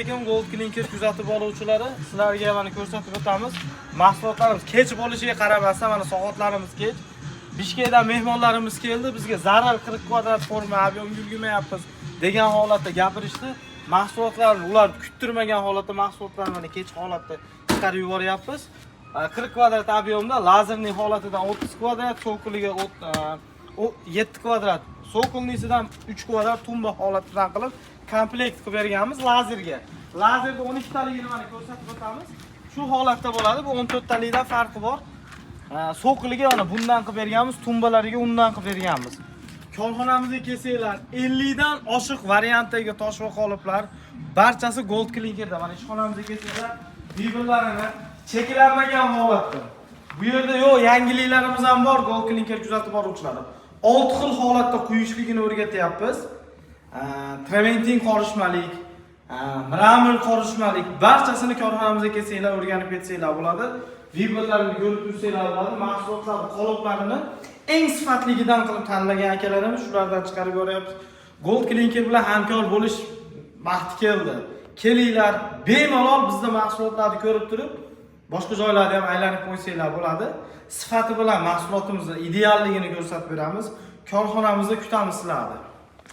Alaykum, Gold Clinker kuzatib boruvchilari, sizlarga mana ko'rsatib o'tamiz. Mahsulotlarimiz kech bo'lishiga qaramasdan, mana soatlarimiz kech. Bishkekdan mehmonlarimiz keldi, bizga zarar 40 kvadrat forma объем ga ulgurmayapmiz degan holatda gapirishdi. Mahsulotlarni ular kuttirmagan holatda mahsulotlarni mana kech holatda chiqarib yuboryapmiz. 40 kvadrat объем da лазерный holatidan 30 kvadrat, цоколь iga 7 kvadrat, цокольный sidan 3 kvadrat tumba holatidan qilib komplekt qilib berganmiz lazerga. Lazerda 12 taligini mana ko'rsatib o'tamiz. Shu holatda bo'ladi. Bu 14 talikdan farqi bor. Цоколь iga mana bundan qilib berganmiz, tumbalariga undan qilib berganmiz. Korxonamizga kelsanglar, 50 dan oshiq variantdagi tosh va qoliplar barchasi Gold Clinkerda. Mana ishxonamizga kelsanglar, mebellarni cheklanmagan holatda. Bu yerda yo'q, yangiliklarimiz ham bor, Gold Clinker kuzatib boruvchilari. 6 xil holatda quyishligini o'rgatyapmiz. Traventin qorishmalik, мрамор qorishmalik, barchasini korxonamizga kelsanglar, o'rganib ketsanglar bo'ladi. Mebellarni ko'rib tursanglar bo'ladi. Mahsulotlar qoliplarini eng sifatligidan qilib tanlagan akalarimiz, shulardan chiqarib beryapmiz. Gold Clinker bilan hamkor bo'lish vaqti keldi. Kelinglar, bemalol bizda mahsulotlarni ko'rib turib, boshqa joylarda ham aylanib qo'ysanglar bo'ladi. Sifati bilan mahsulotimizni idealligini ko'rsatib beramiz. Korxonamizda kutamiz sizlarni.